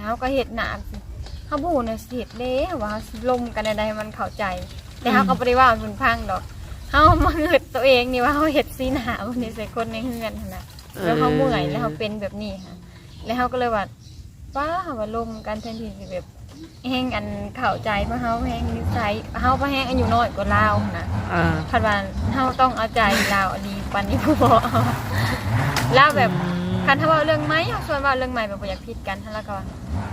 ເຮົາກໍເຮັດໜ້າ ເຮົາບໍ່ຮູ້ແນວຊິເຮັດເດ້ ວ່າເຮົາຊິລົມກັນແນວໃດໃຫ້ມັນເຂົ້າໃຈ ແຕ່ເຮົາກໍບໍ່ໄດ້ເວົ້າໃຫ້ເພິ່ນຟັງດອກ ເຮົາມາງຶດໂຕເອງນີ້ວ່າເຮົາເຮັດສີໜ້າແບບນີ້ໃສ່ຄົນໃນເຮືອນຫັ້ນນະ ແລ້ວເຮົາເມື່ອຍ ແລ້ວເຮົາເປັນແບບນີ້ຫັ້ນ ແລ້ວເຮົາກໍເລີຍວ່າ ປ້າ ເຮົາວ່າລົມກັນແທນທີ່ຊິແບບ ແຮ່ງອັນເຂົ້າໃຈພວກເຮົາ ແຮ່ງນິໄສເຮົາ ພວກເຮົາແຮ່ງອາຍຸນ້ອຍກວ່າລາວຫັ້ນນະ ເອີ ຄັນວ່າເຮົາຕ້ອງເອົາໃຈລາວອີ່ຫຼີປານນີ້ ຜູ້ເບາະ ລາວແບບ ອືມ ຄັນຖ້າເວົ້າເລື່ອງໃໝ່ ເຮົາຊວນເວົ້າເລື່ອງໃໝ່ແບບບໍ່ຢາກຜິດກັນ ລາວກໍວ່າ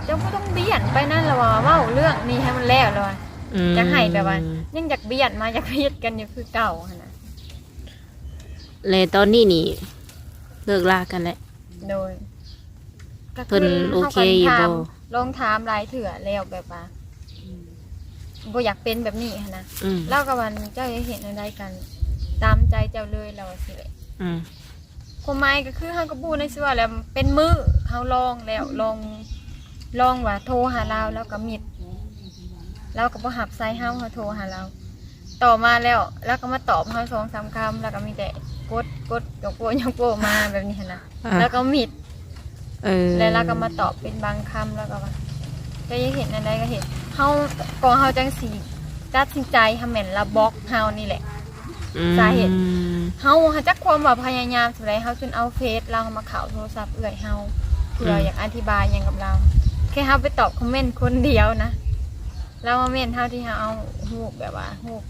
ເຈົ້າບໍ່ຕ້ອງບຽນໄປນັ້ນ ລາວວ່າ ເວົ້າເລື່ອງນີ້ໃຫ້ມັນແລ້ວ ລາວວ່າ ອືມ ຢາກໃຫ້ແບບວ່າ ຍັງຢາກບຽນມາ ຢາກຜິດກັນຢູ່ຄືເກົ່າຫັ້ນນະ ແລະຕອນນີ້ນີ້ເລີກລາກັນແລ້ວ ໂດຍ ກໍຄື ເພິ່ນໂອເຄຢູ່ບໍ່? ລອງຖາມຫຼາຍເທື່ອແລ້ວແບບວ່າ ບໍ່ຢາກເປັນແບບນີ້ຫັ້ນນະ ອືມ ລາວກໍວ່າ ເຈົ້າຢາກເຮັດແນວໃດກໍຕາມໃຈເຈົ້າເລີຍ ລາວວ່າຊີ້ແຫຼະ ອືມ ຄວາມໝາຍກໍຄືເຮົາກໍບໍ່ຮູ້ໃນຊິວ່າແລ້ວ ເປັນມື້ເຮົາລອງແລ້ວ ລອງ ລອງວ່າໂທຫາລາວ ລາວກໍມິດ ລາວກໍບໍ່ຮັບສາຍເຮົາ ເຮົາໂທຫາລາວ ຕໍ່ມາແລ້ວ ລາວກໍມາຕອບເຮົາສອງສາມຄຳ ລາວກໍມີແຕ່ກົດ ກົດ ຍົກໂປ້ ຍົກໂປ້ມາແບບນີ້ຫັ້ນນະ ອ່າ ລາວກໍມິດ ເອີ ແລ້ວລາວກໍມາຕອບເປັນບາງຄຳ ລາວກໍວ່າ ເຈົ້າຢາກເຮັດແນວໃດກໍເຮັດ ເຮົາ ກໍເຮົາຈັ່ງຊິຕັດສິນໃຈ ຖ້າແມ່ນລາວບລັອກເຮົານີ້ແຫຼະ ອືມ ສາເຫດ ເຮົາຫາຈັກຄວາມວ່າພະຍາຍາມສ່ຳໃດ ເຮົາຈົນເອົາເຟສລາວມາເຂົ້າໂທລະສັບເອື້ອຍເຮົາ ເພື່ອ ອືມ ຢາກອະທິບາຍຫຍັງກັບລາວ ແຄ່ເຮົາໄປຕອບຄອມເມັນຄົນດຽວນະ ລາວມາເມັນເຮົາທີ່ເຮົາເອົາຮູບແບບວ່າ ຮູບ